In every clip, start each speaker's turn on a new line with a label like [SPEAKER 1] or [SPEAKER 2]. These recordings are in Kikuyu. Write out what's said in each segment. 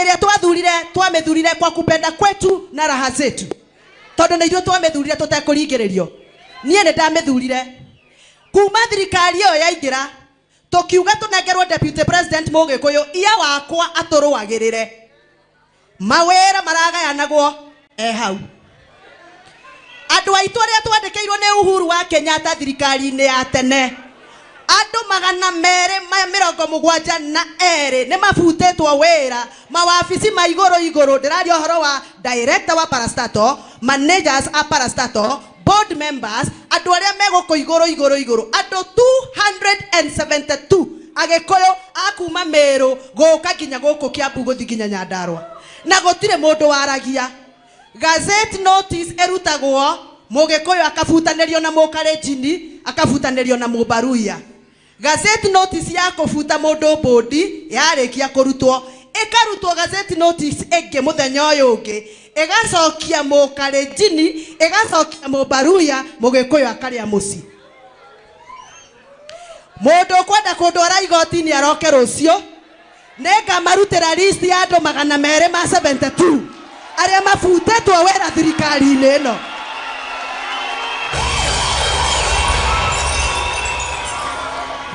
[SPEAKER 1] Ĩrĩa twathurire, twamĩthurire kwa kupenda kwetu na raha zetu, tondũ nĩ ithuĩ twamĩthurire tũtekũringĩrĩrio. Niĩ nĩ ndamĩthurire kuma thirikari ĩyo yaingĩra, tũkiuga tũnengerwo deputy president Mũgĩkũyũ, ia wakwa atũrũagĩrĩre. Mawĩra maragayanagwo e hau. Andũ aitũ arĩa twandĩkĩirwo nĩ Uhuru wa Kenyatta thirikari-inĩ ya tene, andũ 272 nĩ mabutĩtwo wĩra mawabici ma igũrũ igũrũ. Ndĩraria ũhoro wa director wa parastatal, managers a parastatal, board members, andũ arĩa me gũkũ igũrũ igũrũ igũrũ, andũ 272 Agĩkũyũ a kuma Meru gũka nginya gũkũ Kiambu, gũthiĩ nginya Nyandarua, na gũtirĩ mũndũ waragia. Gazette notice ĩrutagwo, Mũgĩkũyũ akabutanĩrio na Mũkalenjini, akabutanĩrio na Mũbaruya. Gazette notice ya kũbuta mũndũ bũndi yarĩkia kũrutwo, ĩkarutwo gazette notice ĩngĩ mũthenya ũyũ ũngĩ, ĩgacokia Mũkalenjini, ĩgacokia Mũbaruya, Mũgĩkũyũ akarĩa mũciĩ. Mũndũ ũkwenda kũndwara igoti-inĩ aroke rũciũ, nĩngamarutĩra list ya andũ 272 arĩa mabutĩtwo wĩra thirikari-inĩ ĩno.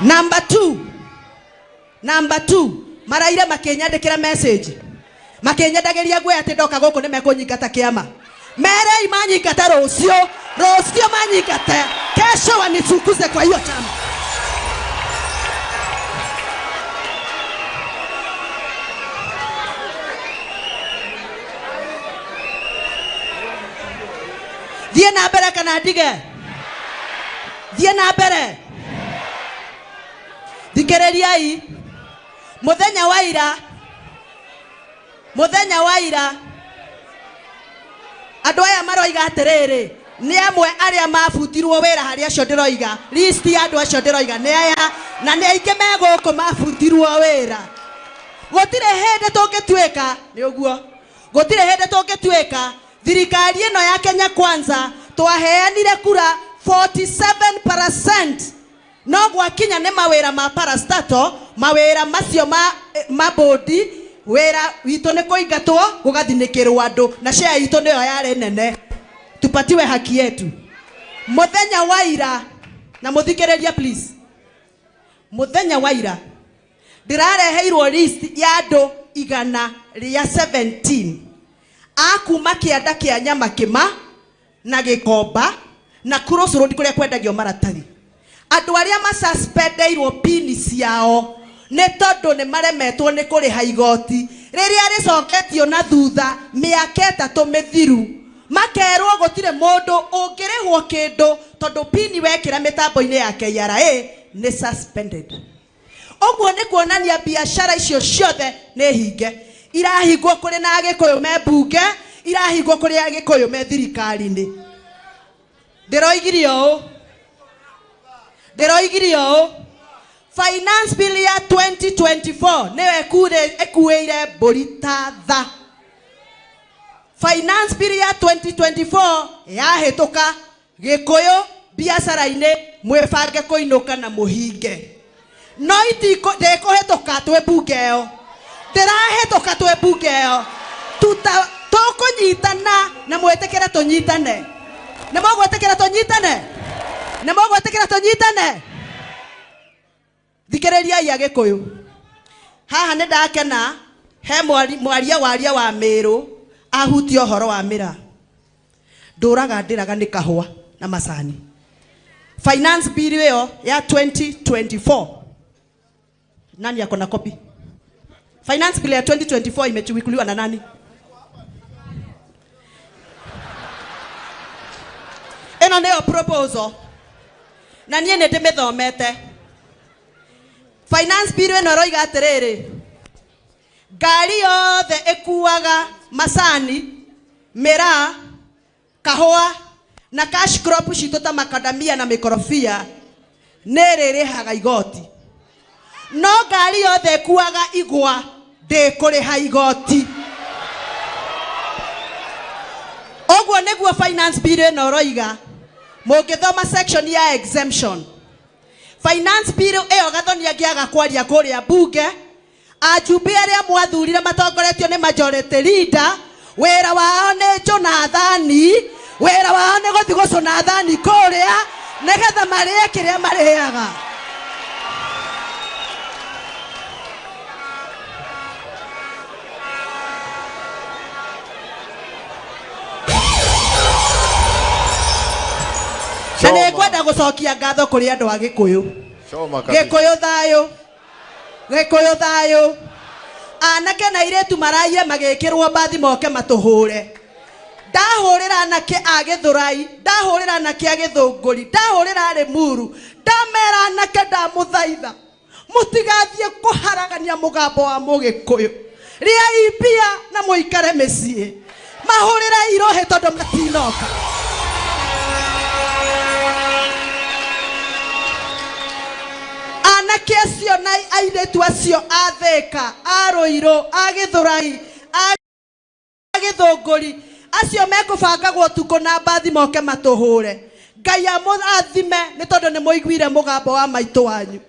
[SPEAKER 1] Number 2, number 2, maraire makĩnyandĩkĩra message, makĩnyendagĩria ngwe atĩ ndoka gũkũ nĩ mekũnyingata kĩama. Merei manyingate rũciũ, rũciũ manyingate, kesho wanifukuze kwa hiyo chama. Thiĩ na mbere kana ndige? Thiĩ na mbere. Thikĩrĩriai, mũthenya wa ira, mũthenya wa ira, andũ aya maroiga atĩrĩrĩ, nĩ amwe arĩa mabutirwo wĩra harĩ acio ndĩroiga, list ya andũ acio ndĩroiga nĩ aya, na nĩ aingĩ me gũkũ mabutirwo wĩra. Gũtirĩ hĩndĩ tũngĩtuĩka, nĩ ũguo, gũtirĩ hĩndĩ tũngĩtuĩka thirikari ĩno ya Kenya Kwanza twaheanire kura 47%, no gwakinya nĩ mawĩra ma parastatal, mawĩra macio ma mabodi, wĩra witũ nĩ kũingatwo, gũgathinĩkĩrwo andũ, na share itũ nĩyo yarĩ nene. Tupatiwe haki yetu. Mũthenya wa ira, na mũthikĩrĩrie please, mũthenya wa ira ndĩrareheirwo list ya andũ 117 a kuma kĩanda kĩa Nyamakĩma na Gĩkomba na Cross Road kũrĩa kwendagio maratathi, andũ arĩa masuspendeirwo pini ciao nĩ tondũ nĩ maremetwo nĩ kũrĩha igoti rĩrĩa rĩcoketio na thutha mĩaka 3 mĩthiru. Makerwo gũtirĩ mũndũ ũngĩrĩhwo kĩndũ tondũ pini wekĩra mĩtambo-inĩ ya KRA nĩ suspended. Ũguo nĩ kuonania biacara icio ciothe nĩ hinge, irahingwo kũrĩ na Agĩkũyũ me mbunge, irahingwo kũrĩ Agĩkũyũ me thirikari-inĩ. Ndĩroigire ũũ, ndĩroigire ũũ, finance bill ya 2024 nĩyo ĩkuĩire mbũri ta tha. Finance bill ya 2024 yahĩtũka, Gĩkũyũ biacara-inĩ mwĩbange kũinũka na mũhinge. No ndĩkũhĩtũka twĩ mbunge ĩyo, ndĩrahĩtũka twĩ mbunge ĩyo. Tũkũnyitana na mwĩtĩkĩre tũnyitane. Nĩ mũgwĩtĩkĩra tũnyitane? Nĩ mũgwĩtĩkĩra tũnyitane? Thikĩrĩriai Agĩkũyũ. Haha nĩ ndakena he mwaria waria wa Mĩrũ ahutia ũhoro wa mĩraa. Ndũraga ndĩraga nĩ kahũa na macani. Finance bill ĩyo ya 2024, nani ako na copy? Finance bill ya 2024 imechukuliwa na nani? Ĩno nĩyo proposal, na niĩ nĩ ndĩmĩthomete. Finance bill ĩno ĩroiga atĩrĩrĩ, ngari yothe ĩkuaga macani, mĩraa, kahũa na cash crop citũ ta makadamia na mĩkorobia nĩ ĩrĩrĩhaga igoti, no ngari yothe ĩkuaga igwa ndĩkũrĩha igoti. Ũguo nĩguo finance bill ĩno ĩroiga. Mũngĩthoma section ya exemption, finance bill ĩyo Gathoni angĩaga kwaria kũrĩa mbunge. Ajumbe arĩa mwathurire matongoretio nĩ majority leader, wĩra wao nĩ njũna thani, wĩra wao nĩ gũthiĩ gũcũna thani kũrĩa nĩgetha marĩe kĩrĩa marĩaga. Na nĩ ngwenda gũcokia ngatho kũrĩ andũ a Gĩkũyũ.
[SPEAKER 2] Choma kabisa.
[SPEAKER 1] Gĩkũyũ thayũ, Gĩkũyũ thayũ. Anake na airĩtu maraire magĩkĩrwo mbathi moke matũhũre. Ndahũrĩra anake a Gĩthũrai, ndahũrĩra anake a Gĩthũngũri, ndahũrĩra Rĩmuru, ndamera anake ndamũthaitha mũtigathiĩ kũharagania mũgambo wa Mũgĩkũyũ. Rĩai mbia na mũikare mĩciĩ. Mahũrĩre irohe tondũ matinoka. Anake acio na airĩtu acio a Thĩka, a Rũirũ, a Gĩthũrai, a Gĩthũngũri, acio mekũbangagwo ũtukũ na mbathi moke matũhũre. Ngai amũrathime nĩ tondũ nĩ mũiguire mũgambo wa maitũ wanyu.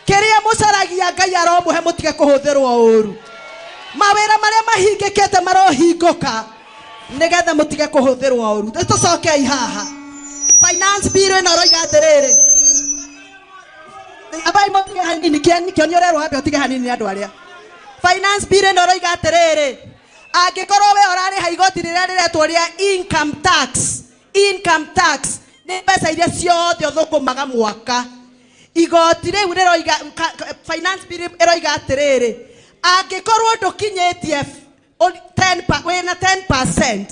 [SPEAKER 1] Kĩrĩa mũcaragia Ngai aromũhe mũtige kũhũthĩrwo ũru. Mawĩra marĩa mahingĩkĩte marohingũka nĩgetha mũtige kũhũthĩrwo ũru. Tũcokei haha. Finance bill ĩno ĩroiga atĩrĩrĩ, ambai mũtige hanini, kĩoni ũrerwo ambe ũtige hanini nĩ andũ arĩa. Finance bill ĩno ĩroiga atĩrĩrĩ, angĩkorwo we ũrarĩha igoti rĩrĩa rĩretwo rĩa income tax, income tax nĩ mbeca iria ciothe ũthũkũmaga mwaka. Igoti rĩu rĩroiga, finance bill ĩroiga atĩrĩrĩ, angĩkorwo ndũkinyĩtie wĩna 10%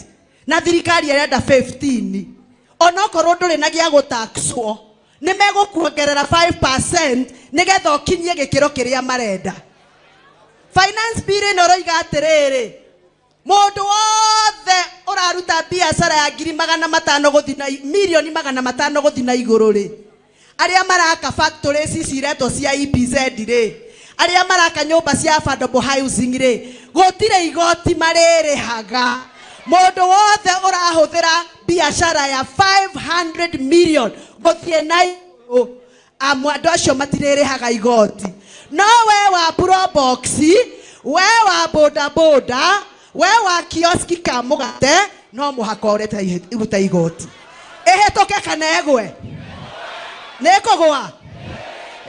[SPEAKER 1] na thirikari ĩrenda 15, onokorwo ndũrĩ na gĩa gũtaxwo, nĩ megũkuongerera 5% nĩgetha ũkinyie gĩkĩro kĩrĩa marenda. Finance bill ĩno ĩroiga atĩrĩrĩ, mũndũ wothe ũraruta biacara ya ngiri magana matano gũthiĩ na mirioni magana matano gũthiĩ na igũrũ rĩ, arĩa maraka factories ici iretwo cia EPZ rĩ, arĩa maraka nyũmba cia affordable housing rĩ, gũtirĩ igoti marĩrĩhaga. Mũndũ wothe ũrahũthĩra biacara ya 500 million gũthiĩ na igũrũ, andũ acio matirĩrĩhaga igoti. No we wa Probox, we wa boda boda, we wa kioski ka mũgate, no mũhaka ũrute igoti. Ĩhĩtũke kana ĩgwe? Nĩ ĩkũgũa?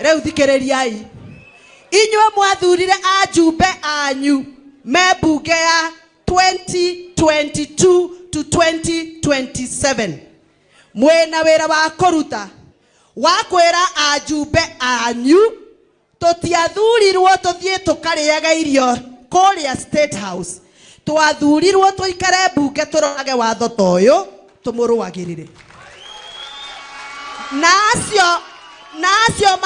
[SPEAKER 1] Rĩu thikĩrĩriai. Inyuĩ mwathurire ajumbe anyu me mbunge ya 2022 to 2027. Mwĩna wĩra wa kũruta wa kwĩra ajumbe anyu tũtiathurirwo tũthiĩ tũkarĩaga irio kũrĩa State House. Twathurirwo tũikare mbunge tũrorage watho ta ũyũ tũmũrũagĩrĩre. Na acio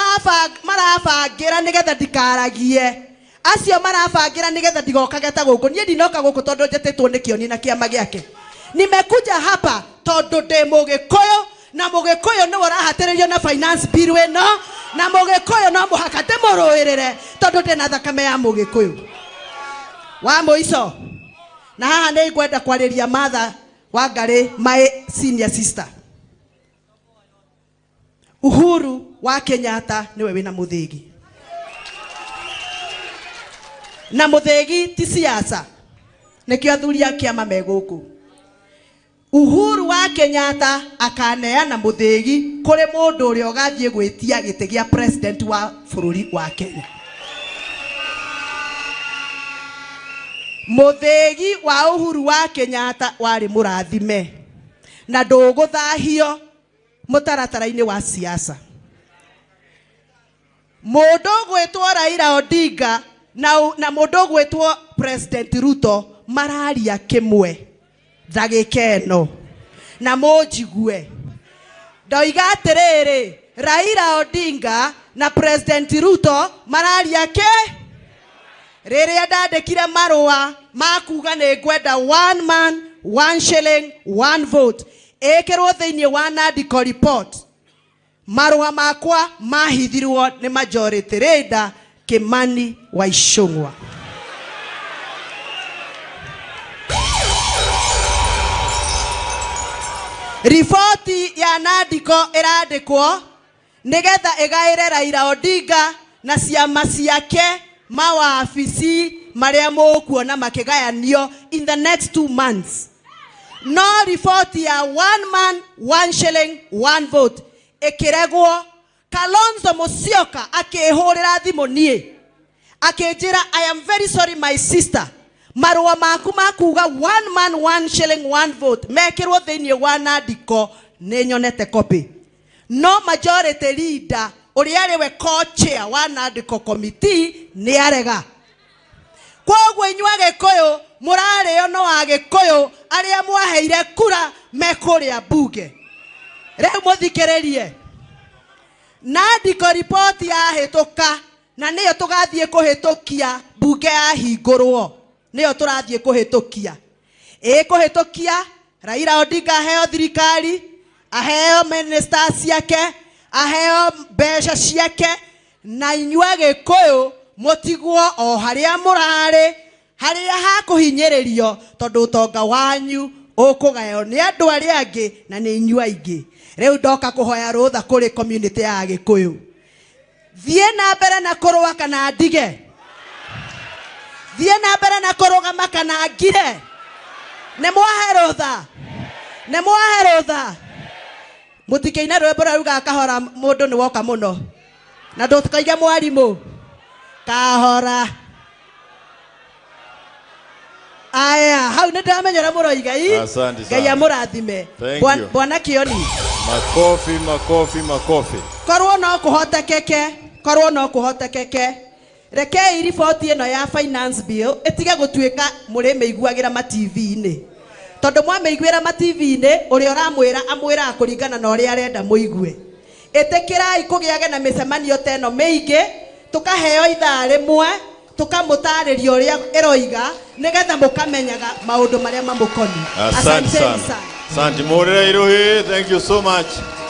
[SPEAKER 1] marabangĩra nĩgetha ndikaragie. Acio marabangĩra nĩgetha ndigokage ta gũkũ. Niĩ ndinoka gũkũ tondũ njĩtĩtwo nĩ Kĩoni na kĩama gĩake. Nimekuja hapa tondũ ndĩ Mũgĩkũyũ, na Mũgĩkũyũ nĩwe ũrahatĩrĩrio na finance bill ĩno, na Mũgĩkũyũ no mũhaka ndĩmũrũĩrĩre tondũ ndĩ na thakame ya Mũgĩkũyũ. Wa mũico, na haha nĩ ngwenda kwarĩria Martha Wangari, my senior sister. Uhuru wa Kenyatta nĩwe wĩna mũthĩgi. Na mũthĩgi ti siasa. Nĩkĩo athuri a kĩama me gũkũ. Uhuru wa Kenyatta akaneana mũthĩgi kũrĩ mũndũ ũrĩa ũgathiĩ gwĩtia gĩtĩ gĩa president wa bũrũri wa Kenya. Mũthĩgi wa Uhuru wa Kenyatta warĩ mũrathime na ndũgũthahio mũtaratara-inĩ wa siasa. Mũndũ ũgwĩtwo Raila Odinga na mũndũ ũgwĩtwo President Ruto mararia kĩmwe ndagĩka ĩno na mũnjigue. Ndoiga atĩrĩrĩ, Raila Odinga na President Ruto mararia kĩ? Rĩrĩa ndandĩkire marũa ma kuga nĩ ngwenda one man, one shilling, one vote ĩkĩrwo thĩinĩ wa Nandiko report, marũa makwa mahithirwo nĩ majority leader Kimani wa Ichung'wa. Riboti ya Nandiko ĩrandĩkwo nĩgetha ĩgaĩre Raila Odinga na ciama ciake Mawabici marĩa mũkuona makĩgayanio in the next 2 months. No riboti ya one man, one shilling, one vote ĩkĩregwo. Kalonzo Musyoka akĩhũrĩra thimũ niĩ akĩnjĩra, "I am very sorry, my sister, marũa maku makuga one man, one shilling, one vote mekĩrwo thĩinĩ wa nandiko nĩ nyonete copy, no majority leader ũrĩa arĩ we co-chair wa nandiko committee nĩ arega." Koguo inyuĩ Agĩkũyũ mũrarĩo no Agĩkũyũ arĩa mwaheire kura mekũrĩa mbunge. Rĩu mũthikĩrĩrie, nandiko ripoti yahĩtũka, na nĩyo tũgathiĩ kũhĩtũkia mbunge yahingũrwo, nĩyo tũrathiĩ kũhĩtũkia, ĩkũhĩtũkia Raila Odinga aheo thirikari, aheo minister ciake, aheo mbeca ciake, na inyuĩ Agĩkũyũ mũtigwo o harĩa mũrarĩ, harĩa hakũhinyĩrĩrio, tondũ ũtonga wanyu ũkũgaywo nĩ andũ arĩa angĩ na nĩ inyuĩ aingĩ. Rĩu ndoka kũhoya rũtha kũrĩ community ya Agĩkũyũ, thiĩ na mbere na kũrũa kana ndige, thiĩ na mbere na kũrũgama kana ngire. Nĩ mwahe rũtha, nĩ mwahe rũtha. Mũtikeine rwĩmbo rũrĩa rugaga kahora mũndũ nĩ woka mũno, na ndũkaige mwarimũ kahora. Aya, hau nĩ ndĩramenya ũrĩa mũroiga ii.
[SPEAKER 2] Asante
[SPEAKER 1] Ngai
[SPEAKER 2] sana.
[SPEAKER 1] amũrathime.
[SPEAKER 2] Thank you.
[SPEAKER 1] Bwana Kioni.
[SPEAKER 2] Makofi, makofi, makofi.
[SPEAKER 1] Korwo no kũhotekeke, korwo no kũhotekeke, rekei riboti ĩno ya finance bill ĩtige gũtuĩka mũrĩmĩiguagĩra ma TV-inĩ, tondũ mwamĩiguĩra ma TV-inĩ, ũrĩa ũramwĩra amwĩraga kũringana na ũrĩa arenda mũigue. Ĩtĩkĩrai kũgĩage na mĩcemanio ta ĩno mĩingĩ, tũkaheo ithaa rĩmwe tũkamũtarĩria ũrĩa ĩroiga, nĩgetha mũkamenyaga maũndũ marĩa mamũkoniĩ.
[SPEAKER 2] Asante
[SPEAKER 1] Asanteni
[SPEAKER 2] sana.
[SPEAKER 1] sana.
[SPEAKER 2] Asante. Murera Iruhi, thank you so much.